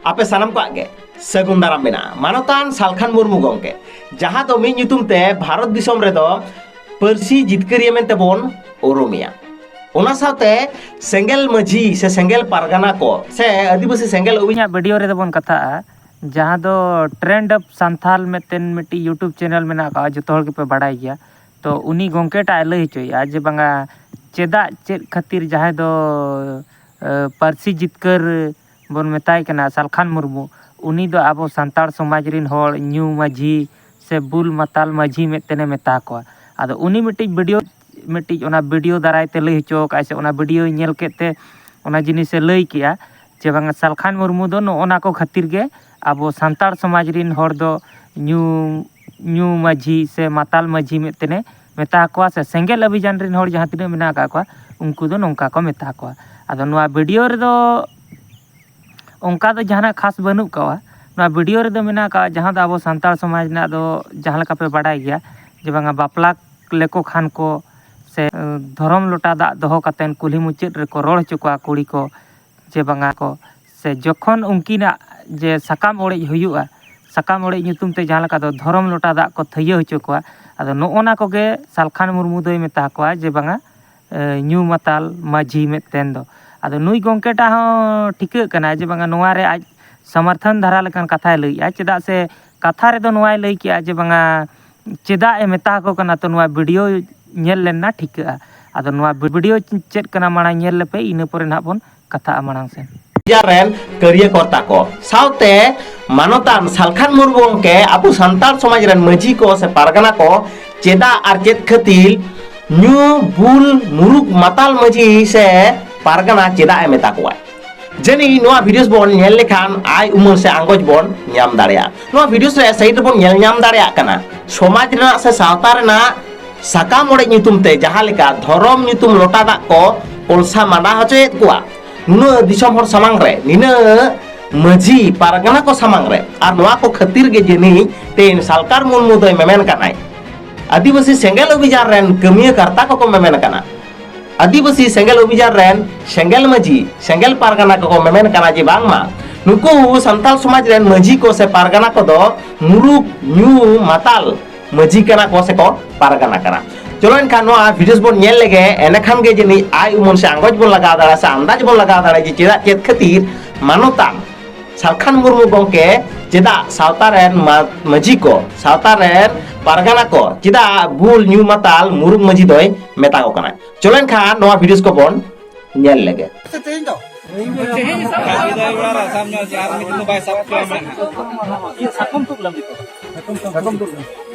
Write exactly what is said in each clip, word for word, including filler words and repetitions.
ᱟᱯᱮ ᱥᱟᱱᱟᱢ ᱠᱚᱣᱟᱜ ᱜᱮ ᱥᱟᱹᱜᱩᱱ ᱫᱟᱨᱟᱢ ᱢᱮᱱᱟᱜᱼᱟ᱾ ᱢᱟᱱᱚᱛᱟᱱ ᱥᱟᱞᱠᱷᱟᱱ ᱢᱩᱨᱢᱩ ᱜᱚᱢᱠᱮ, ᱡᱟᱦᱟᱸ ᱫᱚ ᱢᱤᱫ ᱧᱩᱛᱩᱢ ᱛᱮ ᱵᱷᱟᱨᱚᱛ ᱫᱤᱥᱚᱢ ᱨᱮᱫᱚ ᱯᱟᱹᱨᱥᱤ ᱡᱤᱛᱠᱟᱹᱨᱤᱭᱟᱹ ᱢᱮᱱᱛᱮ ᱵᱚᱱ ᱩᱨᱩᱢᱮᱭᱟ, ᱚᱱᱟ ᱥᱟᱶᱛᱮ ᱥᱮᱸᱜᱮᱞ ᱢᱟᱹᱡᱷᱤ ᱥᱮ ᱥᱮᱸᱜᱮᱞ ᱯᱟᱨᱜᱟᱱᱟ ᱠᱚ ᱥᱮ ᱟᱹᱫᱤᱵᱟᱹᱥᱤ ᱥᱮᱸᱜᱮᱞ ᱚᱵᱷᱤ- ᱤᱧᱟᱹᱜ ᱵᱷᱤᱰᱤᱭᱳ ᱨᱮᱫᱚ ᱵᱚᱱ ᱠᱟᱛᱷᱟᱜᱼᱟ, ᱡᱟᱦᱟᱸ ᱫᱚ ᱴᱨᱮᱱᱰ ᱚᱯᱷ ᱥᱟᱱᱛᱷᱟᱞ ᱢᱤᱫᱴᱮᱱ ᱢᱤᱫᱴᱤᱡ ᱭᱩᱴᱩᱵᱽ ᱪᱮᱱᱮᱞ ᱢᱮᱱᱟᱜ ᱟᱠᱟᱫᱼᱟ, ᱡᱚᱛᱚ ᱦᱚᱲ ᱜᱮᱯᱮ ᱵᱟᱲᱟᱭ ᱜᱮᱭᱟ᱾ ᱛᱚ ᱩᱱᱤ ᱜᱚᱢᱠᱮ ᱴᱟᱜ ᱮ ᱞᱟᱹᱭ ᱦᱚᱪᱚᱭᱮᱫᱼᱟ ᱡᱮ ᱵᱟᱝᱟ, ᱪᱮᱫᱟᱜ, ᱪᱮᱫ ᱠᱷᱟᱹᱛᱤᱨ ᱡᱟᱦᱟᱸᱭ ᱫᱚ ᱮ, ᱯᱟᱹᱨᱥᱤ ᱡᱤᱛᱠᱟᱹᱨ ᱵᱚᱱ ᱢᱮᱛᱟᱭ ᱠᱟᱱᱟ ᱥᱟᱞᱠᱷᱟᱱ ᱢᱩᱨᱢᱩ, ᱩᱱᱤ ᱫᱚ ᱟᱵᱚ ᱥᱟᱱᱛᱟᱲ ᱥᱚᱢᱟᱡᱽ ᱨᱤᱱ ᱦᱚᱲ ᱧᱩ ᱢᱟᱹᱡᱷᱤ ᱥᱮ ᱵᱩᱞ ᱢᱟᱛᱟᱞ ᱢᱟᱹᱡᱷᱤ ᱢᱮᱱᱛᱮᱱᱮ ᱢᱮᱛᱟ ᱠᱚᱣᱟ᱾ ᱟᱫᱚ ᱩᱱᱤ ᱢᱤᱫᱴᱤᱡ ᱵᱷᱤᱰᱤᱭᱳ, ᱢᱤᱫᱴᱤᱡ ᱚᱱᱟ ᱵᱷᱤᱰᱤᱭᱳ ᱫᱟᱨᱟᱭ ᱛᱮ ᱞᱟᱹᱭ ᱦᱚᱪᱚ ᱟᱠᱟᱫᱼᱟᱭ ᱥᱮ ᱚᱱᱟ ᱵᱷᱤᱰᱤᱭᱳᱭ ᱧᱮᱞ ᱠᱮᱫ ᱛᱮ ᱚᱱᱟ ᱡᱤᱱᱤᱥᱮ ᱞᱟᱹᱭ ᱠᱮᱜᱼᱟ ᱡᱮ ᱵᱟᱝᱟ ᱥᱟᱞᱠᱷᱟᱱ ᱢᱩᱨᱢᱩ ᱫᱚ ᱱᱚᱜᱼᱚ ᱱᱟ ᱠᱚ ᱠᱷᱟᱹᱛᱤᱨ ᱜᱮ ᱟᱵᱚ ᱥᱟᱱᱛᱟᱲ ᱥᱚᱢᱟᱡᱽ ᱨᱤᱱ ᱦᱚᱲ ᱫᱚ ᱧᱩ, ᱧᱩ ᱢᱟᱹᱡᱷᱤ ᱥᱮ ᱢᱟᱛᱟᱞ ᱢᱟᱹᱡᱷᱤ ᱢᱮᱱᱛᱮᱱᱮ ᱢᱮᱛᱟ ᱠᱚᱣᱟ ᱥᱮ ᱥᱮᱸᱜᱮᱞ ᱚᱵᱷᱤᱡᱟᱱ ᱨᱤᱱ ᱦᱚᱲ ᱡᱟᱦᱟᱸ ᱛᱤᱱᱟᱹᱜ ᱢᱮᱱᱟᱜ ᱟᱠᱟᱫ ᱠᱚᱣᱟ ᱩᱱᱠᱩ ᱫᱚ ᱱᱚᱝᱠᱟ ᱠᱚ ᱢᱮᱛᱟ ᱠᱚᱣᱟ᱾ ᱟᱫᱚ ᱱᱚᱣᱟ ᱵᱷᱤᱰᱤᱭᱳ ᱨᱮᱫᱚ ᱚᱱᱠᱟ ᱫᱚ ᱡᱟᱦᱟᱱᱟᱜ ᱠᱷᱟᱥ ᱵᱟᱹᱱᱩᱜ ᱟᱠᱟᱫᱼᱟ᱾ ᱱᱚᱣᱟ ᱵᱷᱤᱰᱤᱭᱳ ᱨᱮᱫᱚ ᱢᱮᱱᱟᱜ ᱟᱠᱟᱫᱼᱟ ᱡᱟᱦᱟᱸ ᱫᱚ ᱟᱵᱚ ᱥᱟᱱᱛᱟᱲ ᱥᱚᱢᱟᱡᱽ ᱨᱮᱱᱟᱜ ᱫᱚ ᱡᱟᱦᱟᱸ ᱞᱮᱠᱟ ᱯᱮ ᱵᱟᱰᱟᱭ ᱜᱮᱭᱟ ᱡᱮ ᱵᱟᱝᱟ ᱵᱟᱯᱞᱟ ᱞᱮᱠᱚ ᱠᱷᱟᱱ ᱠᱚ ᱥᱮ ᱫᱷᱚᱨᱚᱢ ᱞᱚᱴᱟ ᱫᱟᱜ ᱫᱚᱦᱚ ᱠᱟᱛᱮᱱ ᱠᱩᱞᱦᱤ ᱢᱩᱪᱟᱹᱫ ᱨᱮᱠᱚ ᱨᱚᱲ ᱦᱚᱪᱚ ᱠᱚᱣᱟ ᱠᱩᱲᱤ ᱠᱚ ᱡᱮ ᱵᱟᱝᱟ ᱠᱚ ᱥᱮ ᱡᱚᱠᱷᱚᱱ ᱩᱱᱠᱤᱱᱟᱜ ᱡᱮ ᱥᱟᱠᱟᱢ ᱚᱲᱮᱡ ᱦᱩᱭᱩᱜᱼᱟ, ᱥᱟᱠᱟᱢ ᱚᱲᱮᱡ ᱧᱩᱛᱩᱢ ᱛᱮ ᱡᱟᱦᱟᱸ ᱞᱮᱠᱟ ᱫᱚ ᱫᱷᱚᱨᱚᱢ ᱞᱚᱴᱟ ᱫᱟᱜ ᱠᱚ ᱛᱷᱟᱹᱭᱟᱹ ᱦᱚᱪᱚ ᱠᱚᱣᱟ᱾ ᱟᱫᱚ ᱱᱚᱜᱼᱚ ᱱᱟ ᱠᱚᱜᱮ ᱥᱟᱞᱠᱷᱟᱱ ᱢᱩᱨᱢᱩ ᱫᱚᱭ ᱢᱮᱛᱟ ᱠᱚᱣᱟ ᱡᱮ ᱵᱟᱝᱟ ᱮ, ᱧᱩ ᱢᱟᱛᱟᱞ ᱢᱟᱹᱡᱷᱤ ᱢᱤᱫᱴᱮᱱ ᱫᱚ᱾ ᱟᱫᱚ ᱱᱩᱭ ᱜᱚᱢᱠᱮ ᱴᱟᱜ ᱦᱚᱸ ᱴᱷᱤᱠᱟᱹᱜ ᱠᱟᱱᱟ ᱡᱮ ᱵᱟᱝᱟ ᱱᱚᱣᱟ ᱨᱮ ᱟᱡ ᱥᱚᱢᱚᱨᱛᱷᱚᱱ ᱫᱷᱟᱨᱟ ᱞᱮᱠᱟᱱ ᱠᱟᱛᱷᱟᱭ ᱞᱟᱹᱭᱮᱜᱼᱟ᱾ ᱪᱮᱫᱟᱜ ᱥᱮ ᱠᱟᱛᱷᱟ ᱨᱮᱫᱚ ᱱᱚᱣᱟᱭ ᱞᱟᱹᱭ ᱠᱮᱜᱼᱟ ᱡᱮ ᱵᱟᱝᱟ ᱪᱮᱫᱟᱜ ᱮ ᱢᱮᱛᱟ ᱟᱠᱚ ᱠᱟᱱᱟ, ᱛᱚ ᱱᱚᱣᱟ ᱵᱷᱤᱰᱤᱭᱳ ᱧᱮᱞ ᱞᱮᱱ ᱱᱟ ᱴᱷᱤᱠᱟᱹᱜᱼᱟ᱾ ᱟᱫᱚ ᱱᱚᱣᱟ ᱵᱷᱤᱰᱤᱭᱳ ᱪᱮᱫ ᱠᱟᱱᱟ ᱢᱟᱲᱟᱝ ᱧᱮᱞ ᱞᱮᱯᱮ, ᱤᱱᱟᱹ ᱯᱚᱨᱮ ᱱᱟᱦᱟᱜ ᱵᱚᱱ ᱠᱟᱛᱷᱟᱜᱼᱟ ᱢᱟᱲᱟᱝ ᱥᱮᱱ᱾ ᱡᱟᱦᱟᱸ ᱨᱮᱱ ᱠᱟᱹᱨᱤᱭᱟᱹ ᱠᱚᱨᱛᱟ ᱠᱚ ᱥᱟᱶᱛᱮ ᱢᱟᱱᱚᱛᱟᱱ ᱥᱟᱞᱠᱷᱟᱱ ᱢᱩᱨᱢᱩ ᱜᱚᱢᱠᱮ ᱟᱵᱚ ᱥᱟᱱᱛᱟᱲ ᱥᱚᱢᱟᱡᱽ ᱨᱮᱱ ᱢᱟᱹᱡᱷᱤ ᱠᱚ ᱥᱮ ᱯᱟᱨᱜᱟᱱᱟ ᱠᱚ ᱪᱮᱫᱟᱜ ᱟᱨ ᱪᱮᱫ ᱠᱷᱟᱹᱛᱤᱨ ᱧᱩ ᱵᱩᱞ ᱢᱩᱨᱩᱠ ᱢᱟᱛᱟᱞ ᱢᱟᱹᱡᱷᱤ ᱥᱮ ᱯᱟᱨᱜᱟᱱᱟ ᱪᱮᱫᱟᱜ ᱮ ᱢᱮᱛᱟ ᱠᱚᱣᱟᱭ? ᱡᱟᱹᱱᱤᱡ ᱱᱚᱣᱟ ᱵᱷᱤᱰᱤᱭᱳᱥ ᱵᱚᱱ ᱧᱮᱞ ᱞᱮᱠᱷᱟᱱ ᱟᱭ ᱩᱢᱟᱹᱱ ᱥᱮ ᱟᱸᱜᱚᱪ ᱵᱚᱱ ᱧᱟᱢ ᱫᱟᱲᱮᱭᱟᱜᱼᱟ᱾ ᱱᱚᱣᱟ ᱵᱷᱤᱰᱤᱭᱳᱥ ᱨᱮ ᱥᱟᱭᱤᱰ ᱨᱮᱵᱚᱱ ᱧᱮᱞ ᱧᱟᱢ ᱫᱟᱲᱮᱭᱟᱜ ᱠᱟᱱᱟ ᱥᱚᱢᱟᱡᱽ ᱨᱮᱱᱟᱜ ᱥᱮ ᱥᱟᱶᱛᱟ ᱨᱮᱱᱟᱜ ᱥᱟᱠᱟᱢ ᱚᱲᱮᱡ ᱧᱩᱛᱩᱢ ᱛᱮ ᱡᱟᱦᱟᱸ ᱞᱮᱠᱟ ᱫᱷᱚᱨᱚᱢ ᱧᱩᱛᱩᱢ ᱞᱚᱴᱟ ᱫᱟᱜ ᱠᱚ ᱯᱚᱞᱥᱟ ᱢᱟᱰᱟ ᱦᱚᱪᱚᱭᱮᱫ ᱠᱚᱣᱟ ᱱᱩᱱᱟᱹᱜ ᱫᱤᱥᱚᱢ ᱦᱚᱲ ᱥᱟᱢᱟᱝ ᱨᱮ, ᱱᱤᱱᱟᱹᱜ ᱢᱟᱹᱡᱷᱤ ᱯᱟᱨᱜᱟᱱᱟ ᱠᱚ ᱥᱟᱢᱟᱝ ᱨᱮ, ᱟᱨ ᱱᱚᱣᱟ ᱠᱚ ᱠᱷᱟᱹᱛᱤᱨ ᱜᱮ ᱡᱟᱹᱱᱤᱡ ᱛᱮᱦᱮᱧ ᱥᱟᱞᱠᱷᱟᱱ ᱢᱩᱨᱢᱩ ᱫᱚᱭ ᱢᱮᱢᱮᱱ ᱠᱟᱱᱟᱭ᱾ ᱟᱹᱫᱤᱵᱟᱹᱥᱤ ᱥᱮᱸᱜᱮᱞ ᱚᱵᱷᱤᱡᱟᱱ ᱨᱮᱱ ᱠᱟᱹᱢᱤᱭᱟᱹ ᱠᱟᱨᱛᱟ ᱠᱚᱠᱚ ᱢᱮᱢᱮᱱ ᱠᱟᱱᱟ᱾ ᱟᱹᱫᱤᱵᱟᱹᱥᱤ ᱥᱮᱸᱜᱮᱞ ᱚᱵᱷᱤᱡᱟᱱ ᱨᱮᱱ ᱥᱮᱸᱜᱮᱞ ᱢᱟᱹᱡᱷᱤ, ᱥᱮᱸᱜᱮᱞ ᱯᱟᱨᱜᱟᱱᱟ ᱠᱚᱠᱚ ᱢᱮᱢᱮᱱ ᱠᱟᱱᱟ ᱡᱮ ᱵᱟᱝᱢᱟ ᱱᱩᱠᱩ ᱥᱟᱱᱛᱟᱲ ᱥᱚᱢᱟᱡᱽ ᱨᱮᱱ ᱢᱟᱹᱡᱷᱤ ᱠᱚ ᱥᱮ ᱯᱟᱨᱜᱟᱱᱟ ᱠᱚᱫᱚ ᱢᱩᱨᱩᱠ ᱧᱩ ᱢᱟᱛᱟᱞ ᱢᱟᱹᱡᱷᱤ ᱠᱟᱱᱟ ᱠᱚ ᱥᱮ ᱠᱚ ᱯᱟᱨᱜᱟᱱᱟ ᱠᱟᱱᱟ᱾ ᱪᱚᱞᱚ ᱮᱱᱠᱷᱟᱱ ᱱᱚᱣᱟ videos ᱵᱚᱱ ᱧᱮᱞ ᱞᱮᱜᱮ, ᱮᱸᱰᱮᱠᱷᱟᱱ ᱜᱮ ᱡᱟᱹᱱᱤᱡ ᱟᱭ ᱩᱢᱟᱹᱱ ᱥᱮ ᱟᱸᱜᱚᱪ ᱵᱚᱱ ᱞᱟᱜᱟᱣ ᱫᱟᱲᱮᱭᱟᱜᱼᱟ ᱥᱮ ᱟᱱᱫᱟᱡ ᱵᱚᱱ ᱞᱟᱜᱟᱣ ᱫᱟᱲᱮᱭᱟᱜᱼᱟ ᱡᱮ ᱪᱮᱫᱟᱜ, ᱪᱮᱫ ᱠᱷᱟᱹᱛᱤᱨ ᱢᱟᱱᱚᱛᱟᱱ ᱥᱟᱞᱠᱷᱟᱱ ᱢᱩᱨᱢᱩ ᱜᱚᱢᱠᱮ ᱪᱮᱫᱟᱜ ᱥᱟᱶᱛᱟ ᱨᱮᱱ ᱢᱟ-, ᱢᱟᱹᱡᱷᱤ ᱠᱚ, ᱥᱟᱶᱛᱟ ᱨᱮᱱ ᱯᱟᱨᱜᱟᱱᱟ ᱠᱚ ᱪᱮᱫᱟᱜ ᱵᱩᱞ ᱧᱩ ᱢᱟᱛᱟᱞ ᱢᱩᱨᱩᱠ ᱢᱟᱹᱡᱷᱤ ᱫᱚᱭ ᱢᱮᱛᱟ ᱠᱚ ᱠᱟᱱᱟ᱾ ᱪᱚᱞᱚ ᱮᱱᱠᱷᱟᱱ ᱱᱚᱣᱟ videos ᱠᱚᱵᱚᱱ ᱧᱮᱞ ᱞᱮᱜᱮ᱾ ᱛᱮᱦᱮᱧ ᱫᱚ ᱥᱟᱵ ᱧᱚᱜ ᱡᱮ ᱟᱨ ᱢᱤᱫ ᱫᱤᱱ ᱫᱚ ᱵᱟᱭ ᱥᱟᱵ ᱦᱚᱪᱚᱣᱟᱢᱟ ᱱᱟᱦᱟᱜ᱾ ᱤᱭᱟᱹ ᱥᱟᱠᱚᱢ ᱛᱩᱫ ᱞᱟᱹᱜᱤᱫ ᱛᱮ᱾ ᱥᱟᱠᱚᱢ ᱛᱩᱫ ᱞᱟᱹᱜᱤᱫ᱾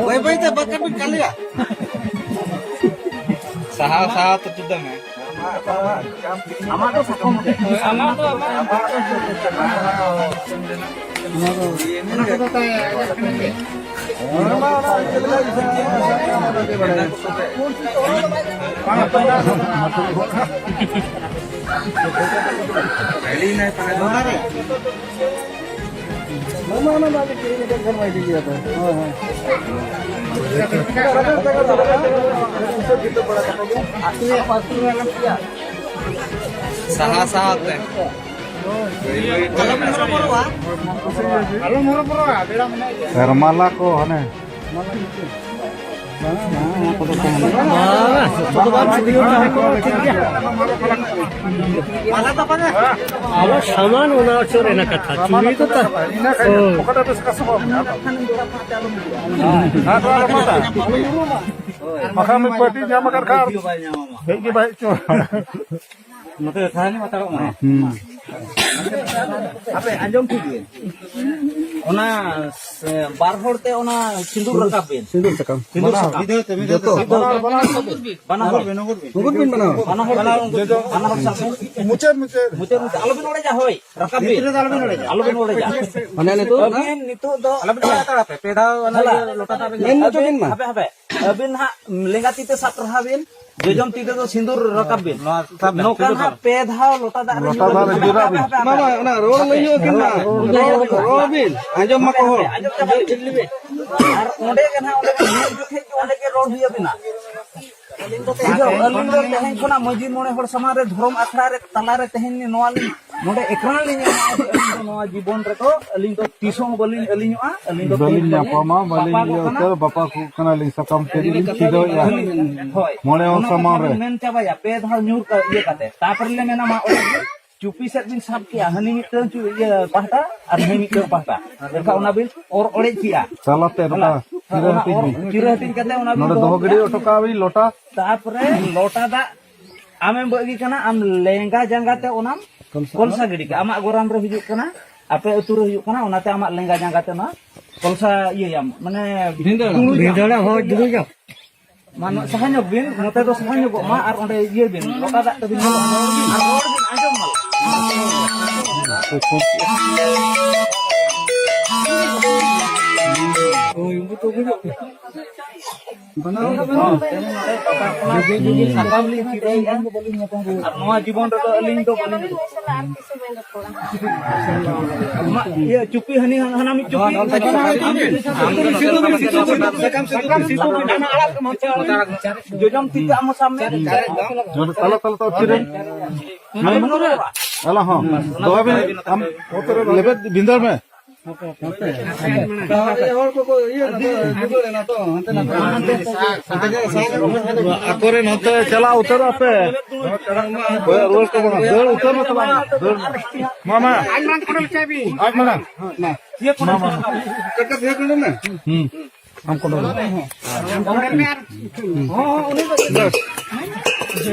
ᱵᱟᱹᱭ ᱵᱟᱹᱭ ᱛᱮ ᱵᱟᱠᱷᱟᱱ ᱵᱤᱱ ᱠᱟᱞᱮᱭᱟ᱾ ᱥᱟᱦᱟᱣ ᱥᱟᱦᱟᱣ ᱛᱮ ᱡᱩᱫᱟᱹ ᱢᱮ᱾ ᱟᱢᱟᱜ ᱫᱚ ᱥᱟᱠᱚᱢ ᱛᱮ᱾ ᱟᱢᱟᱜ ᱫᱚ, ᱟᱢᱟᱜ ᱫᱚ᱾ ᱥᱟᱦᱟ ᱥᱟᱦᱟ ᱛᱮ᱾ ᱟᱞᱚᱢ ᱦᱚᱨᱚᱵᱚᱨᱚᱜᱼᱟ, ᱵᱮᱲᱟ ᱢᱮᱱᱟᱜ ᱜᱮᱭᱟ᱾ ᱥᱮᱨᱢᱟᱞᱟ ᱠᱚ ᱦᱟᱱᱮ᱾ ᱟᱵᱚ ᱥᱟᱢᱟᱱ ᱚᱱᱟ ᱪᱚᱨ ᱨᱮᱱᱟᱜ ᱠᱟᱛᱷᱟ, ᱪᱩᱲᱤ ᱫᱚ ᱛᱟ-, ᱦᱳᱭ᱾ ᱵᱟᱠᱷᱟᱱ ᱩᱱᱤ ᱯᱟᱹᱴᱤ ᱧᱟᱢ ᱟᱠᱟᱫ ᱠᱷᱟᱱ ᱦᱮᱡ ᱜᱮ ᱵᱟᱭ ᱦᱮᱡ ᱦᱚᱪᱚ᱾ ᱱᱚᱛᱮ ᱥᱟᱦᱟ ᱧᱚᱜ ᱦᱟᱛᱟᱲᱚᱜ ᱢᱮ᱾ ᱦᱩᱸ᱾ ᱟᱯᱮ ᱟᱸᱡᱚᱢ ᱴᱷᱤᱠ ᱵᱤᱱ᱾ ᱚᱱᱟ, ᱮ, ᱵᱟᱨ ᱦᱚᱲ ᱛᱮ ᱚᱱᱟ ᱥᱤᱸᱫᱩᱨ ᱨᱟᱠᱟᱵ ᱵᱤᱱ᱾ ᱥᱤᱸᱫᱩᱨ ᱥᱟᱠᱟᱢ᱾ ᱥᱤᱸᱫᱩᱨ ᱥᱟᱠᱟᱢ᱾ ᱢᱤᱫ ᱫᱷᱟᱣ ᱛᱮ, ᱢᱤᱫ ᱫᱷᱟᱣ ᱛᱮ᱾ ᱡᱚᱛᱚ᱾ ᱵᱟᱱᱟ ᱦᱚᱲ᱾ ᱵᱟᱱᱟ ᱦᱚᱲ᱾ ᱱᱩᱜᱩᱨ ᱵᱤᱱ, ᱱᱩᱜᱩᱨ ᱵᱤᱱ ᱵᱟᱱᱟ ᱦᱚᱲ᱾ ᱵᱟᱱᱟ ᱦᱚᱲ᱾ ᱡᱚᱡᱚ᱾ ᱵᱟᱱᱟ ᱦᱚᱲ ᱥᱟᱵ ᱵᱤᱱ᱾ ᱢᱩᱪᱟᱹᱫ, ᱢᱩᱪᱟᱹᱫ᱾ ᱢᱩᱪᱟᱹᱫ, ᱢᱩᱪᱟᱹᱫ᱾ ᱟᱞᱚ ᱵᱤᱱ ᱚᱲᱮᱡᱟ, ᱦᱳᱭ᱾ ᱨᱟᱠᱟᱵ ᱵᱤᱱ᱾ ᱵᱷᱤᱛᱨᱤ ᱨᱮ ᱟᱞᱚ ᱵᱤᱱ ᱚᱲᱮᱡᱟ᱾ ᱟᱞᱚ ᱵᱤᱱ ᱚᱲᱮᱡᱟ᱾ ᱢᱟᱱᱮ ᱱᱤᱛᱚᱜ ᱟᱹᱵᱤᱱ ᱱᱤᱛᱚᱜ ᱫᱚ ᱟᱞᱚ ᱵᱤᱱ ᱪᱟᱞᱟᱜ ᱦᱟᱛᱟᱲᱟ ᱯᱮ᱾ ᱯᱮ ᱫᱷᱟᱣ ᱚᱱᱟ ᱦᱮᱞᱟ᱾ ᱤᱭᱟᱹ ᱞᱚᱴᱟ ᱫᱟᱜ ᱨᱮ ᱢᱮᱱ ᱦᱚᱪᱚ ᱵᱤᱱ ᱢᱟ᱾ ᱦᱟᱯᱮ, ᱦᱟᱯᱮ᱾ ᱟᱹᱵᱤᱱ ᱦᱟᱸᱜ ᱞᱮᱸᱜᱟ ᱛᱤ ᱛᱮ ᱥᱟᱵ ᱴᱟᱨᱦᱟᱣ ᱵᱤᱱ, ᱡᱚᱡᱚᱢ ᱛᱤ ᱛᱮᱫᱚ ᱥᱤᱸᱫᱩᱨ ᱨᱟᱠᱟᱵ ᱵᱤᱱ᱾ ᱱᱚᱣᱟ ᱥᱟᱵ ᱵᱤᱱ, ᱱᱚᱝᱠᱟ ᱥᱤᱸᱫᱩᱨ ᱱᱟᱦᱟᱜ ᱥᱟᱵ᱾ ᱯᱮ ᱫᱷᱟᱣ ᱞᱚᱴᱟ ᱫᱟᱜ ᱨᱮ ᱞᱚᱴᱟ ᱧᱩᱨᱩ ᱫᱟᱜ ᱨᱮ ᱵᱤᱱ᱾ ᱧᱩᱨᱩ ᱵᱤᱱ᱾ ᱦᱟᱯᱮ, ᱦᱟᱯᱮ, ᱦᱟᱯᱮ᱾ ᱵᱟᱵᱟ, ᱚᱱᱟ ᱨᱚᱲ ᱞᱟᱹᱭ ᱧᱚᱜ ᱵᱤᱱ ᱢᱟ᱾ ᱨᱚᱲ ᱵᱤᱱ᱾ ᱨᱚᱲ ᱵᱤᱱ᱾ ᱟᱸᱡᱚᱢ ᱢᱟᱠᱚ ᱦᱚᱲ᱾ ᱟᱸᱡᱚᱢ ᱪᱟᱵᱟ ᱵᱤᱱ᱾ ᱟᱨ ᱚᱸᱰᱮ ᱜᱮ ᱱᱟᱦᱟᱜ, ᱚᱸᱰᱮ ᱜᱮ ᱧᱮᱞ ᱡᱚᱠᱷᱮᱡ ᱜᱮ ᱚᱸᱰᱮ ᱜᱮ ᱨᱚᱲ ᱦᱩᱭ ᱟᱵᱤᱱᱟ᱾ ᱟᱹᱞᱤᱧ ᱫᱚ ᱛᱮᱦᱮᱧ ᱠᱷᱚᱱᱟᱜ ᱢᱟᱹᱡᱷᱤ ᱢᱚᱬᱮ ᱦᱚᱲ ᱥᱟᱢᱟᱝ ᱨᱮ ᱫᱷᱚᱨᱚᱢ ᱟᱠᱷᱲᱟ ᱨᱮ ᱛᱟᱞᱟ ᱨᱮ ᱛᱮᱦᱮᱧ ᱱᱚᱣᱟ ᱞᱤᱧ, ᱱᱚᱰᱮ ᱮᱠᱨᱟᱱ ᱞᱤᱧ ᱮᱢᱚᱜᱼᱟ ᱡᱮ ᱟᱹᱞᱤᱧ ᱫᱚ ᱱᱚᱣᱟ ᱡᱤᱵᱚᱱ ᱨᱮᱫᱚ ᱟᱹᱞᱤᱧ ᱫᱚ ᱛᱤᱥ ᱦᱚᱸ ᱵᱟᱹᱞᱤᱧ ᱟᱹᱞᱤᱧᱚᱜᱼᱟ, ᱟᱹᱞᱤᱧ ᱫᱚ ᱵᱟᱹᱞᱤᱧ ᱵᱟᱹᱞᱤᱧ ᱧᱟᱯᱟᱢᱟ, ᱵᱟᱹᱞᱤᱧ ᱵᱟᱯᱟᱜᱚᱜ ᱤᱭᱟᱹ ᱠᱟᱱᱟ᱾ ᱩᱛᱟᱹᱨ, ᱵᱟᱯᱟ ᱠᱚ ᱠᱟᱱᱟᱞᱤᱧ, ᱥᱟᱠᱟᱢ ᱛᱮ ᱞᱤᱧ ᱪᱷᱤᱰᱟᱹᱣᱮᱫᱼᱟ᱾ ᱦᱳᱭ᱾ ᱢᱚᱬᱮ ᱦᱚᱲ ᱚᱱᱟ ᱠᱟᱛᱷᱟ ᱥᱟᱢᱟᱝ ᱨᱮ᱾ ᱵᱤᱱ ᱢᱮᱱ ᱪᱟᱵᱟᱭᱟ, ᱯᱮ ᱫᱷᱟᱣ ᱧᱩᱨ ᱠᱟ-, ᱤᱭᱟᱹ ᱠᱟᱛᱮ, ᱛᱟᱨᱯᱚᱨᱮ ᱞᱮ ᱢᱮᱱᱟ, ᱢᱟ ᱚᱲᱟᱜ ᱨᱮ ᱪᱩᱯᱤ ᱥᱮᱫ ᱵᱤᱱ ᱥᱟᱵ ᱠᱮᱜᱼᱟ, ᱦᱟᱹᱱᱤ ᱢᱤᱫᱴᱟᱹᱝ ᱪᱩ-, ᱤᱭᱟᱹ ᱯᱟᱦᱴᱟ ᱟᱨ ᱱᱩᱭ ᱢᱤᱫᱴᱟᱹᱝ ᱯᱟᱦᱴᱟ, ᱮᱱᱠᱷᱟᱱ ᱚᱱᱟ ᱵᱤᱱ ᱚᱨ ᱚᱲᱮᱡ ᱠᱮᱜᱼᱟ᱾ ᱪᱟᱞᱟᱛᱮ ᱱᱚᱝᱠᱟ ᱦᱳᱭ, ᱪᱤᱨᱟᱹ ᱚᱱᱟ ᱦᱟᱹᱴᱤᱧ ᱚᱨ ᱵᱤᱱ᱾ ᱪᱤᱨᱟᱹ ᱦᱟᱹᱴᱤᱧ ᱠᱟᱛᱮ ᱚᱱᱟ ᱵᱤᱱ ᱱᱚᱰᱮ ᱫᱚᱦᱚ ᱫᱚᱦᱚ ᱜᱤᱰᱤ ᱠᱮᱜᱼᱟ᱾ ᱦᱚᱴᱚ ᱠᱟᱜᱼᱟ ᱵᱤᱱ ᱞᱚᱴᱟ᱾ ᱛᱟᱯᱚᱨᱮ ᱞᱚᱴᱟ ᱫᱟᱜ ᱟᱢᱮᱢ ᱵᱟᱹᱜᱤ ᱠᱟᱱᱟ, ᱟᱢ ᱞᱮᱸᱜᱟ ᱡᱟᱸᱜᱟ ᱛᱮ ᱚᱱᱟᱢ ᱠᱚᱞᱥᱟ ᱜᱤᱰᱤ ᱠᱟᱜᱼᱟ᱾ ᱟᱢᱟᱜ ᱜᱚᱨᱟᱢ ᱨᱮ ᱦᱤᱡᱩᱜ ᱠᱟᱱᱟ, ᱟᱯᱮ ᱟᱹᱛᱩ ᱨᱮ ᱦᱩᱭᱩᱜ ᱠᱟᱱᱟ, ᱚᱱᱟᱛᱮ ᱟᱢᱟᱜ ᱞᱮᱸᱜᱟ ᱡᱟᱸᱜᱟ ᱛᱮ ᱚᱱᱟ ᱠᱚᱞᱥᱟ ᱤᱭᱟᱹᱭᱟᱢ, ᱢᱟᱱᱮ ᱵᱷᱤᱸᱫᱟᱹᱲ᱾ ᱫᱩᱲᱩᱵᱟᱢ᱾ ᱵᱷᱤᱸᱫᱟᱹᱲᱟ, ᱦᱳᱭ, ᱫᱩᱲᱩᱵᱟ᱾ ᱢᱟ, ᱱᱚ-, ᱥᱟᱦᱟ ᱧᱚᱜ ᱵᱤᱱ, ᱱᱚᱛᱮ ᱫᱚ ᱥᱟᱦᱟ ᱧᱚᱜᱚᱜ ᱢᱟ, ᱟᱨ ᱚᱸᱰᱮ ᱤᱭᱟᱹ ᱵᱤᱱ, ᱞᱚᱴᱟ ᱫᱟᱜ ᱛᱮᱵᱤᱱ ᱧᱩᱭᱟ᱾ ᱟᱨ ᱨᱚᱲ ᱵᱤᱱ, ᱟᱸᱡᱚᱢ ᱢᱟ᱾ ᱦᱳᱭ, ᱩᱱᱠᱩ ᱛᱚ ᱵᱩᱡᱷᱟᱹᱜ ᱠᱟᱱᱟ᱾ ᱥᱟᱠᱟᱢ ᱞᱤᱧ ᱪᱤᱨᱟᱹᱭᱮᱫᱼᱟ᱾ ᱟᱨ ᱱᱚᱣᱟ ᱡᱤᱵᱚᱱ ᱨᱮᱫᱚ ᱟᱹᱞᱤᱧ ᱫᱚ ᱵᱟᱹᱞᱤᱧ ᱢᱟ, ᱤᱭᱟᱹ, ᱪᱩᱯᱤ ᱦᱟᱹᱱᱤ ᱦᱟᱱᱟ ᱢᱤᱫ ᱪᱩᱯᱤ᱾ ᱡᱚᱡᱚᱢ ᱛᱤ ᱛᱮ ᱟᱢ ᱦᱚᱸ ᱥᱟᱵ ᱢᱮ᱾ ᱱᱚᱰᱮ ᱛᱟᱞᱟ ᱛᱟᱞᱟ ᱛᱮ ᱛᱷᱤᱨ ᱨᱮ᱾ ᱟᱞᱟ ᱦᱚᱸ᱾ ᱫᱚᱦᱚᱭ ᱵᱤᱱ, ᱟᱢ ᱞᱮᱵᱮᱫ ᱵᱷᱤᱸᱫᱟᱹᱲ ᱢᱮ᱾ ᱦᱚᱲ ᱠᱚᱠᱚ ᱤᱭᱟᱹ ᱱᱟ ᱛᱚ, ᱡᱩᱫᱟᱹᱲ ᱮᱱᱟ ᱛᱚ, ᱦᱟᱱᱛᱮ ᱱᱟᱛᱮ᱾ ᱟᱠᱚᱨᱮᱱ ᱦᱚᱸᱛᱮ ᱪᱟᱞᱟᱣ ᱩᱛᱟᱹᱨᱚᱜ ᱯᱮ᱾ ᱦᱳᱭ, ᱨᱩᱣᱟᱹᱲ ᱠᱚ ᱵᱟᱝ᱾ ᱫᱟᱹᱲ ᱩᱛᱟᱹᱨ ᱢᱮ ᱛᱟᱞᱟᱝ᱾ ᱫᱟᱹᱲ ᱢᱮ᱾ ᱢᱟ, ᱢᱟ᱾ ᱟᱡ ᱢᱟᱲᱟᱝ᱾ ᱢᱟ, ᱢᱟ᱾ ᱠᱟᱹᱴᱤᱡ ᱠᱟᱹᱴᱤᱡ ᱦᱩᱸ᱾ ᱟᱢ ᱠᱚ ᱫᱚ᱾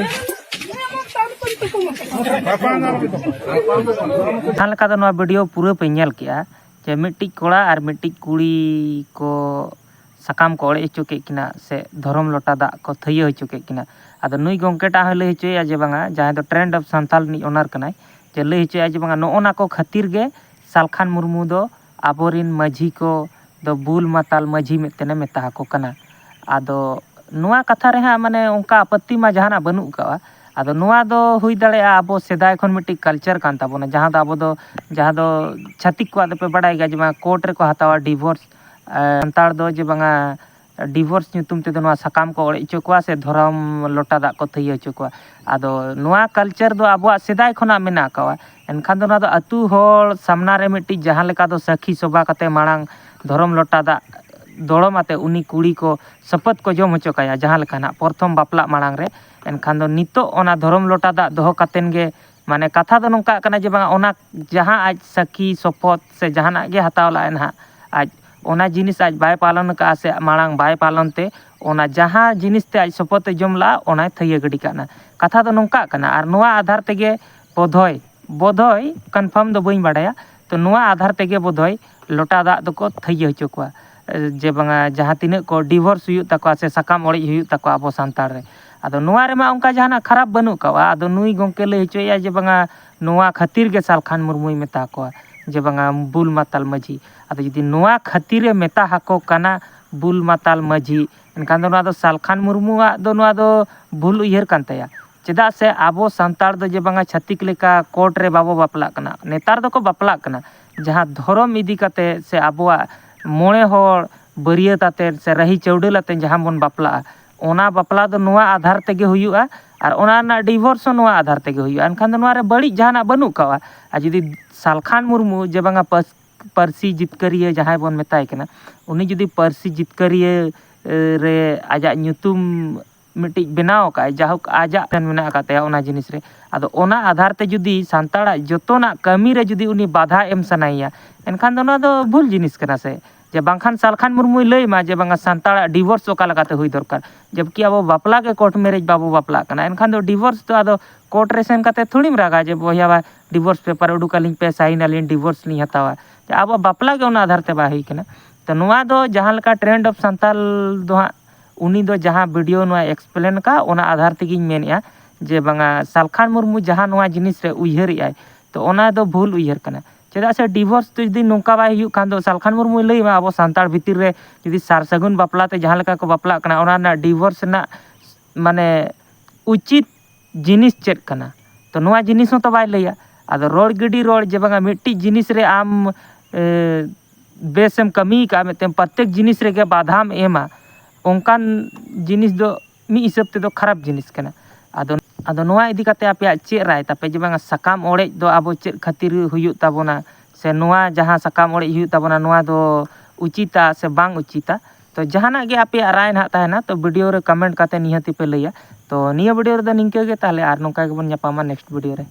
ᱡᱟᱦᱟᱸ ᱞᱮᱠᱟ ᱫᱚ ᱱᱚᱣᱟ video ᱯᱩᱨᱟᱹ ᱯᱮ ᱧᱮᱞ ᱠᱮᱜᱼᱟ, ᱡᱮ ᱢᱤᱫᱴᱤᱡ ᱠᱚᱲᱟ ᱟᱨ ᱢᱤᱫᱴᱤᱡ ᱠᱩᱲᱤ ᱠᱚ ᱥᱟᱠᱟᱢ ᱠᱚ ᱚᱲᱮᱡ ᱦᱚᱪᱚ ᱠᱮᱫ ᱠᱤᱱᱟ ᱥᱮ ᱫᱷᱚᱨᱚᱢ ᱞᱚᱴᱟ ᱫᱟᱜ ᱠᱚ ᱛᱷᱟᱹᱭᱟᱹ ᱦᱚᱪᱚ ᱠᱮᱫ ᱠᱤᱱᱟ᱾ ᱟᱫᱚ ᱱᱩᱭ ᱜᱚᱢᱠᱮ ᱴᱟᱜ ᱦᱚᱸᱭ ᱞᱟᱹᱭ ᱦᱚᱪᱚᱭᱮᱫᱼᱟ ᱡᱮ ᱵᱟᱝᱟ, ᱡᱟᱦᱟᱸᱭ ᱫᱚ Trend of Santhal ᱨᱤᱱᱤᱡ owner ᱠᱟᱱᱟᱭ, ᱡᱮ ᱞᱟᱹᱭ ᱦᱚᱪᱚᱭᱮᱫᱼᱟ ᱡᱮ ᱵᱟᱝᱟ, ᱱᱚᱜᱼᱚ ᱱᱟ ᱠᱚ ᱠᱷᱟᱹᱛᱤᱨ ᱜᱮ ᱥᱟᱞᱠᱷᱟᱱ ᱢᱩᱨᱢᱩ ᱫᱚ ᱟᱵᱚᱨᱮᱱ ᱢᱟᱹᱡᱷᱤ ᱠᱚ ᱫᱚ ᱵᱩᱞ ᱢᱟᱛᱟᱞ ᱢᱟᱹᱡᱷᱤ ᱢᱮᱱᱛᱮ ᱢᱮᱛᱟ ᱟᱠᱚ ᱠᱟᱱᱟ᱾ ᱟᱫᱚ ᱱᱚᱣᱟ ᱠᱟᱛᱷᱟ ᱨᱮ ᱦᱟᱸᱜ ᱢᱟᱱᱮ ᱚᱱᱠᱟ ᱟᱯᱚᱛᱛᱤ ᱢᱟ ᱡᱟᱦᱟᱱᱟᱜ ᱵᱟᱹᱱᱩᱜ ᱟᱠᱟᱫᱼᱟ᱾ ᱟᱫᱚ ᱱᱚᱣᱟ ᱫᱚ ᱦᱩᱭ ᱫᱟᱲᱮᱭᱟᱜᱼᱟ ᱟᱵᱚ ᱥᱮᱫᱟᱭ ᱠᱷᱚᱱ ᱢᱤᱫᱴᱤᱡ culture ᱠᱟᱱ ᱛᱟᱵᱚᱱᱟ, ᱡᱟᱦᱟᱸ ᱫᱚ ᱟᱵᱚ ᱫᱚ, ᱡᱟᱦᱟᱸ ᱫᱚ ᱪᱷᱟᱹᱛᱤᱠ ᱠᱚᱣᱟᱜ ᱫᱚᱯᱮ ᱵᱟᱲᱟᱭ ᱜᱮᱭᱟ ᱡᱮ ᱵᱟᱝᱟ court ᱨᱮᱠᱚ ᱦᱟᱛᱟᱣᱟ divorce᱾ ᱟᱨ ᱥᱟᱱᱛᱟᱲ ᱫᱚ ᱡᱮ ᱵᱟᱝᱟ ᱰᱤᱵᱷᱳᱨᱥ ᱧᱩᱛᱩᱢ ᱛᱮᱫᱚ ᱱᱚᱣᱟ ᱥᱟᱠᱟᱢ ᱠᱚ ᱚᱲᱮᱡ ᱦᱚᱪᱚ ᱠᱚᱣᱟ ᱥᱮ ᱫᱷᱚᱨᱚᱢ ᱞᱚᱴᱟ ᱫᱟᱜ ᱠᱚ ᱛᱷᱟᱹᱭᱟᱹ ᱦᱚᱪᱚ ᱠᱚᱣᱟ᱾ ᱟᱫᱚ ᱱᱚᱣᱟ ᱠᱟᱞᱪᱟᱨ ᱫᱚ ᱟᱵᱚᱣᱟᱜ ᱥᱮᱫᱟᱭ ᱠᱷᱚᱱᱟᱜ ᱢᱮᱱᱟᱜ ᱟᱠᱟᱣᱟ᱾ ᱮᱱᱠᱷᱟᱱ ᱫᱚ ᱱᱚᱣᱟ ᱫᱚ ᱟᱹᱛᱩ ᱦᱚᱲ ᱥᱟᱢᱱᱟ ᱨᱮ ᱢᱤᱫᱴᱤᱡ ᱡᱟᱦᱟᱸ ᱞᱮᱠᱟ ᱫᱚ ᱥᱟᱹᱠᱷᱤ ᱥᱚᱵᱷᱟ ᱠᱟᱛᱮ ᱢᱟᱲᱟᱝ ᱫᱷᱚᱨᱚᱢ ᱞᱚᱴᱟ ᱫᱟᱜ ᱫᱚᱲᱚᱢ ᱟᱛᱮ ᱩᱱᱤ ᱠᱩᱲᱤ ᱠᱚ ᱥᱚᱯᱚᱛ ᱠᱚ ᱡᱚᱢ ᱦᱚᱪᱚ ᱠᱟᱭᱟ, ᱡᱟᱦᱟᱸ ᱞᱮᱠᱟ ᱱᱟᱜ ᱯᱨᱚᱛᱷᱚᱢ ᱵᱟᱯᱞᱟᱜ ᱢᱟᱲᱟᱝ ᱨᱮ᱾ ᱮᱱᱠᱷᱟᱱ ᱫᱚ ᱱᱤᱛᱚᱜ ᱚᱱᱟ ᱫᱷᱚᱨᱚᱢ ᱞᱚᱴᱟ ᱫᱟᱜ ᱫᱚᱦᱚ ᱠᱟᱛᱮᱱ ᱜᱮ, ᱢᱟᱱᱮ, ᱠᱟᱛᱷᱟ ᱫᱚ ᱱᱚᱝᱠᱟᱜ ᱠᱟᱱᱟ ᱡᱮ ᱵᱟᱝᱟ, ᱚᱱᱟ ᱡᱟᱦᱟᱸ ᱟᱡ ᱥᱟᱹᱠᱷᱤ ᱥᱚᱯᱚᱛ ᱥᱮ ᱡᱟᱦᱟᱱᱟᱜ ᱜᱮ ᱦᱟᱛᱟᱣ ᱞᱟᱜᱼᱟᱭ ᱱᱟᱦᱟᱜ, ᱟᱡ ᱚᱱᱟ ᱡᱤᱱᱤᱥ ᱟᱡ ᱵᱟᱭ ᱯᱟᱞᱚᱱ ᱟᱠᱟᱫᱼᱟ ᱥᱮ ᱢᱟᱲᱟᱝ ᱵᱟᱭ ᱯᱟᱞᱚᱱ ᱛᱮ, ᱚᱱᱟ ᱡᱟᱦᱟᱸ ᱡᱤᱱᱤᱥ ᱛᱮ ᱟᱡ ᱥᱚᱯᱚᱛ ᱮ ᱡᱚᱢ ᱞᱟᱜᱼᱟ, ᱚᱱᱟᱭ ᱛᱷᱟᱹᱭᱟᱹ ᱜᱤᱰᱤ ᱠᱟᱜ ᱠᱟᱱᱟ᱾ ᱠᱟᱛᱷᱟ ᱫᱚ ᱱᱚᱝᱠᱟᱜ ᱠᱟᱱᱟ᱾ ᱟᱨ ᱱᱚᱣᱟ ᱟᱫᱷᱟᱨ ᱛᱮᱜᱮ ᱵᱳᱫᱷᱚᱭ, ᱵᱳᱫᱷᱚᱭ ᱠᱚᱱᱯᱷᱟᱨᱢ ᱫᱚ ᱵᱟᱹᱧ ᱵᱟᱲᱟᱭᱟ, ᱛᱚ ᱱᱚᱣᱟ ᱟᱫᱷᱟᱨ ᱛᱮᱜᱮ ᱵᱳᱫᱷᱚᱭ ᱞᱚᱴᱟ ᱫᱟᱜ ᱫᱚᱠᱚ ᱛᱷᱟᱹᱭᱟᱹ ᱦᱚᱪᱚ ᱠᱚᱣᱟ, ᱡᱮ ᱵᱟᱝᱟ, ᱡᱟᱦᱟᱸ ᱛᱤᱱᱟᱹᱜ ᱠᱚ ᱰᱤᱵᱷᱳᱨᱥ ᱦᱩᱭᱩᱜ ᱛᱟᱠᱚᱣᱟ ᱥᱮ ᱥᱟᱠᱟᱢ ᱚᱲᱮᱡ ᱦᱩᱭᱩᱜ ᱛᱟᱠᱚᱣᱟ ᱟᱵᱚ ᱥᱟᱱᱛᱟᱲ ᱨᱮ᱾ ᱟᱫᱚ ᱱᱚᱣᱟ ᱨᱮᱢᱟ ᱚᱱᱠᱟ ᱡᱟᱦᱟᱱᱟᱜ ᱠᱷᱟᱨᱟᱯ ᱵᱟᱹᱱᱩᱜ ᱠᱟᱜᱼᱟ᱾ ᱟᱫᱚ ᱱᱩᱭ ᱜᱚᱢᱠᱮ ᱞᱟᱹᱭ ᱦᱚᱪᱚᱭᱮᱫᱼᱟ ᱡᱮ ᱵᱟᱝᱟ, ᱱᱚᱣᱟ ᱠᱷᱟᱹᱛᱤᱨ ᱜᱮ ᱥᱟᱞᱠᱷᱟᱱ ᱢᱩᱨᱢᱩᱭ ᱢᱮᱛᱟ ᱠᱚᱣᱟ ᱡᱮ ᱵᱟᱝᱟ, ᱵᱩᱞ ᱢᱟᱛᱟᱞ ᱢᱟᱹᱡᱷᱤ᱾ ᱟᱫᱚ ᱡᱩᱫᱤ ᱱᱚᱣᱟ ᱠᱷᱟᱹᱛᱤᱨ ᱮ ᱢᱮᱛᱟ ᱟᱠᱚ ᱠᱟᱱᱟ ᱵᱩᱞ ᱢᱟᱛᱟᱞ ᱢᱟᱹᱡᱷᱤ, ᱮᱱᱠᱷᱟᱱ ᱫᱚ ᱱᱚᱣᱟ ᱫᱚ ᱥᱟᱞᱠᱷᱟᱱ ᱢᱩᱨᱢᱩᱣᱟᱜ ᱫᱚ ᱱᱚᱣᱟ ᱫᱚ ᱵᱷᱩᱞ ᱩᱭᱦᱟᱹᱨ ᱠᱟᱱ ᱛᱟᱭᱟ᱾ ᱪᱮᱫᱟᱜ ᱥᱮ ᱟᱵᱚ ᱥᱟᱱᱛᱟᱲ ᱫᱚ ᱡᱮ ᱵᱟᱝᱟ, ᱪᱷᱟᱹᱛᱤᱠ ᱞᱮᱠᱟ ᱠᱳᱨᱴ ᱨᱮ ᱵᱟᱵᱚ ᱵᱟᱯᱞᱟᱜ ᱠᱟᱱᱟ, ᱱᱮᱛᱟᱨ ᱫᱚᱠᱚ ᱵᱟᱯᱞᱟᱜ ᱠᱟᱱᱟ᱾ ᱡᱟᱦᱟᱸ ᱫᱷᱚᱨᱚᱢ ᱤᱫᱤ ᱠᱟᱛᱮ ᱥᱮ ᱟᱵᱚᱣᱟᱜ ᱢᱚᱬᱮ ᱦᱚᱲ ᱵᱟᱹᱨᱭᱟᱹᱛ ᱟᱛᱮ ᱥᱮ ᱨᱟᱹᱦᱤ ᱪᱟᱹᱣᱰᱟᱹᱞ ᱟᱛᱮ ᱡᱟᱦᱟᱸ ᱵᱚᱱ ᱵᱟᱯᱞᱟᱜᱼᱟ, ᱚᱱᱟ ᱵᱟᱯᱞᱟ ᱫᱚ ᱱᱚᱣᱟ ᱟᱫᱷᱟᱨ ᱛᱮᱜᱮ ᱦᱩᱭᱩᱜᱼᱟ᱾ ᱟᱨ ᱚᱱᱟ ᱨᱮᱱᱟᱜ ᱰᱤᱵᱷᱳᱨᱥ ᱦᱚᱸ ᱱᱚᱣᱟ ᱟᱫᱷᱟᱨ ᱛᱮᱜᱮ ᱦᱩᱭᱩᱜᱼᱟ᱾ ᱮᱱᱠᱷᱟᱱ ᱫᱚ ᱱᱚᱣᱟ ᱨᱮ ᱵᱟᱹᱲᱤᱡ ᱡᱟᱦᱟᱱᱟᱜ ᱵᱟᱹᱱᱩᱜ ᱠᱟᱜᱼᱟ᱾ ᱟᱨ ᱡᱩᱫᱤ ᱥᱟᱞᱠᱷᱟᱱ ᱢᱩᱨᱢᱩ ᱡᱮ ᱵᱟᱝᱟ, ᱯᱟᱹᱥ- ᱯᱟᱹᱨᱥᱤ ᱡᱤᱛᱠᱟᱹᱨᱤᱭᱟᱹ ᱡᱟᱦᱟᱸᱭ ᱵᱚᱱ ᱢᱮᱛᱟᱭ ᱠᱟᱱᱟ, ᱩᱱᱤ ᱡᱩᱫᱤ ᱯᱟᱹᱨᱥᱤ ᱡᱤᱛᱠᱟᱹᱨᱤᱭᱟᱹ ᱮ, ᱨᱮ ᱟᱡᱟᱜ ᱧᱩᱛᱩᱢ ᱢᱤᱫᱴᱤᱡ ᱵᱮᱱᱟᱣ ᱟᱠᱟᱫᱼᱟᱭ, ᱡᱟᱭᱦᱳᱠ ᱟᱡᱟᱜ ᱢᱮᱱᱟᱜ ᱟᱠᱟᱫ ᱛᱟᱭᱟ ᱚᱱᱟ ᱡᱤᱱᱤᱥ ᱨᱮ, ᱟᱫᱚ ᱚᱱᱟ ᱟᱫᱷᱟᱨ ᱛᱮ ᱡᱩᱫᱤ ᱥᱟᱱᱛᱟᱲᱟᱜ ᱡᱚᱛᱚᱱᱟᱜ ᱠᱟᱹᱢᱤ ᱨᱮ ᱡᱩᱫᱤ ᱩᱱᱤ ᱵᱟᱫᱷᱟ ᱮᱢ ᱥᱟᱱᱟᱭᱮᱭᱟ, ᱮᱱᱠᱷᱟᱱ ᱫᱚ ᱱᱚᱣᱟ ᱫᱚ ᱵᱷᱩᱞ ᱡᱤᱱᱤᱥ ᱠᱟᱱᱟ ᱥᱮ᱾ ᱡᱮ ᱵᱟᱝᱠᱷᱟᱱ ᱥᱟᱞᱠᱷᱟᱱ ᱢᱩᱨᱢᱩᱭ ᱞᱟᱹᱭ ᱢᱟ ᱡᱮ ᱵᱟᱝᱟ, ᱥᱟᱱᱛᱟᱲᱟᱜ ᱰᱤᱵᱷᱳᱨᱥ ᱚᱠᱟ ᱞᱮᱠᱟᱛᱮ ᱦᱩᱭ ᱫᱚᱨᱠᱟᱨ, ᱡᱚᱵᱠᱤ ᱟᱵᱚ ᱵᱟᱯᱞᱟ ᱜᱮ ᱠᱳᱨᱴ ᱢᱮᱨᱮᱡᱽ ᱵᱟᱵᱚ ᱵᱟᱯᱞᱟᱜ ᱠᱟᱱᱟ, ᱮᱱᱠᱷᱟᱱ ᱫᱚ ᱰᱤᱵᱷᱳᱨᱥ ᱫᱚ ᱟᱫᱚ ᱠᱳᱨᱴ ᱨᱮ ᱥᱮᱱ ᱠᱟᱛᱮ ᱛᱷᱚᱲᱤᱢ ᱨᱟᱜᱟ ᱡᱮ, "ᱵᱚᱭᱦᱟ, ᱰᱤᱵᱷᱳᱨᱥ ᱯᱮᱯᱟᱨ ᱩᱰᱩᱠ ᱟᱹᱞᱤᱧ ᱯᱮ, ᱥᱟᱭᱤᱱ ᱟᱹᱞᱤᱧ, ᱰᱤᱵᱷᱳᱨᱥ ᱞᱤᱧ ᱦᱟᱛᱟᱣᱟ"᱾ ᱟᱵᱚᱣᱟᱜ ᱵᱟᱯᱞᱟ ᱜᱮ ᱚᱱᱟ ᱟᱫᱷᱟᱨ ᱛᱮ ᱵᱟᱭ ᱦᱩᱭ ᱠᱟᱱᱟ᱾ ᱛᱚ ᱱᱚᱣᱟ ᱫᱚ ᱡᱟᱦᱟᱸ ᱞᱮᱠᱟ ᱴᱨᱮᱱᱰ ᱚᱯᱷ ᱥᱟᱱᱛᱟᱞ ᱫᱚ ᱦᱟᱸᱜ, ᱩᱱᱤ ᱫᱚ ᱡᱟᱦᱟᱸ ᱵᱷᱤᱰᱤᱭᱳ ᱱᱚᱣᱟ ᱮᱠᱥᱯᱞᱮᱱ ᱟᱠᱟᱫ, ᱚᱱᱟ ᱟᱫᱷᱟᱨ ᱛᱮᱜᱮᱧ ᱢᱮᱱᱮᱫᱼᱟ ᱡᱮ ᱵᱟᱝᱟ, ᱥᱟᱞᱠᱷᱟᱱ ᱢᱩᱨᱢᱩ ᱡᱟᱦᱟᱸ ᱱᱚᱣᱟ ᱡᱤᱱᱤᱥ ᱨᱮ ᱩᱭᱦᱟᱹᱨᱮᱫᱼᱟᱭ, ᱛᱚ ᱚᱱᱟ ᱫᱚ ᱵᱷᱩᱞ ᱩᱭᱦᱟᱹᱨ ᱠᱟᱱᱟ᱾ ᱪᱮᱫᱟᱜ ᱥᱮ ᱰᱤᱵᱷᱳᱨᱥ ᱫᱚ ᱡᱩᱫᱤ ᱱᱚᱝᱠᱟ ᱵᱟᱭ ᱦᱩᱭᱩᱜ ᱠᱷᱟᱱ ᱫᱚ, ᱥᱟᱞᱠᱷᱟᱱ ᱢᱩᱨᱢᱩᱭ ᱞᱟᱹᱭ ᱢᱟ, ᱟᱵᱚ ᱥᱟᱱᱛᱟᱲ ᱵᱷᱤᱛᱤᱨ ᱨᱮ ᱡᱩᱫᱤ ᱥᱟᱨ ᱥᱟᱹᱜᱩᱱ ᱵᱟᱯᱞᱟ ᱛᱮ ᱡᱟᱦᱟᱸ ᱞᱮᱠᱟ ᱠᱚ ᱵᱟᱯᱞᱟᱜ ᱠᱟᱱᱟ, ᱚᱱᱟ ᱨᱮᱱᱟᱜ ᱰᱤᱵᱷᱳᱨᱥ ᱨᱮᱱᱟᱜ, ᱢᱟᱱᱮ, ᱩᱪᱤᱛ ᱡᱤᱱᱤᱥ ᱪᱮᱫ ᱠᱟᱱᱟ? ᱛᱚ ᱱᱚᱣᱟ ᱡᱤᱱᱤᱥ ᱦᱚᱸ ᱛᱚ ᱵᱟᱭ ᱞᱟᱹᱭᱟ᱾ ᱟᱫᱚ ᱨᱚᱲ ᱜᱤᱰᱤ ᱨᱚᱲ ᱡᱮ ᱵᱟᱝᱟ, ᱢᱤᱫᱴᱤᱡ ᱡᱤᱱᱤᱥ ᱨᱮ ᱟᱢ, ᱮ, ᱵᱮᱥᱮᱢ ᱠᱟᱹᱢᱤ ᱠᱟᱜᱼᱟ, ᱢᱤᱫᱴᱮᱱ ᱯᱨᱚᱛᱮᱠ ᱡᱤᱱᱤᱥ ᱨᱮᱜᱮ ᱵᱟᱫᱷᱟᱢ ᱮᱢᱟ, ᱚᱱᱠᱟᱱ ᱡᱤᱱᱤᱥ ᱫᱚ ᱢᱤᱫ ᱦᱤᱥᱟᱹᱵ ᱛᱮᱫᱚ ᱠᱷᱟᱨᱟᱯ ᱡᱤᱱᱤᱥ ᱠᱟᱱᱟ᱾ ᱟᱫᱚ ᱟᱫᱚ ᱱᱚᱣᱟ ᱤᱫᱤ ᱠᱟᱛᱮ ᱟᱯᱮᱭᱟᱜ ᱪᱮᱫ ᱨᱟᱭ ᱛᱟᱯᱮ ᱡᱮ ᱵᱟᱝᱟ ᱥᱟᱠᱟᱢ ᱚᱲᱮᱡ ᱫᱚ ᱟᱵᱚ ᱪᱮᱫ ᱠᱷᱟᱹᱛᱤᱨ ᱦᱩᱭᱩᱜ ᱛᱟᱵᱚᱱᱟ, ᱥᱮ ᱱᱚᱣᱟ ᱡᱟᱦᱟᱸ ᱥᱟᱠᱟᱢ ᱚᱲᱮᱡ ᱦᱩᱭᱩᱜ ᱛᱟᱵᱚᱱᱟ ᱱᱚᱣᱟ ᱫᱚ ᱩᱪᱤᱛᱟ ᱥᱮ ᱵᱟᱝ ᱩᱪᱤᱛᱟ? ᱛᱚ ᱡᱟᱦᱟᱱᱟᱜ ᱜᱮ ᱟᱯᱮᱭᱟᱜ ᱨᱟᱭ ᱱᱟᱦᱟᱜ ᱛᱟᱦᱮᱱᱟ ᱛᱚ ᱵᱷᱤᱰᱤᱭᱳ ᱨᱮ ᱠᱚᱢᱮᱱᱴ ᱠᱟᱛᱮ ᱱᱤᱦᱟᱹᱛᱤ ᱯᱮ ᱞᱟᱹᱭᱟ᱾ ᱛᱚ ᱱᱤᱭᱟᱹ ᱵᱷᱤᱰᱤᱭᱳ ᱨᱮᱫᱚ ᱱᱤᱝᱠᱟᱹ ᱜᱮ ᱛᱟᱦᱚᱞᱮ, ᱟᱨ ᱱᱚᱝᱠᱟ ᱜᱮᱵᱚᱱ ᱧᱟᱯᱟᱢᱟ ᱱᱮᱠᱥᱴ ᱵᱷᱤᱰᱤᱭᱳ ᱨᱮ᱾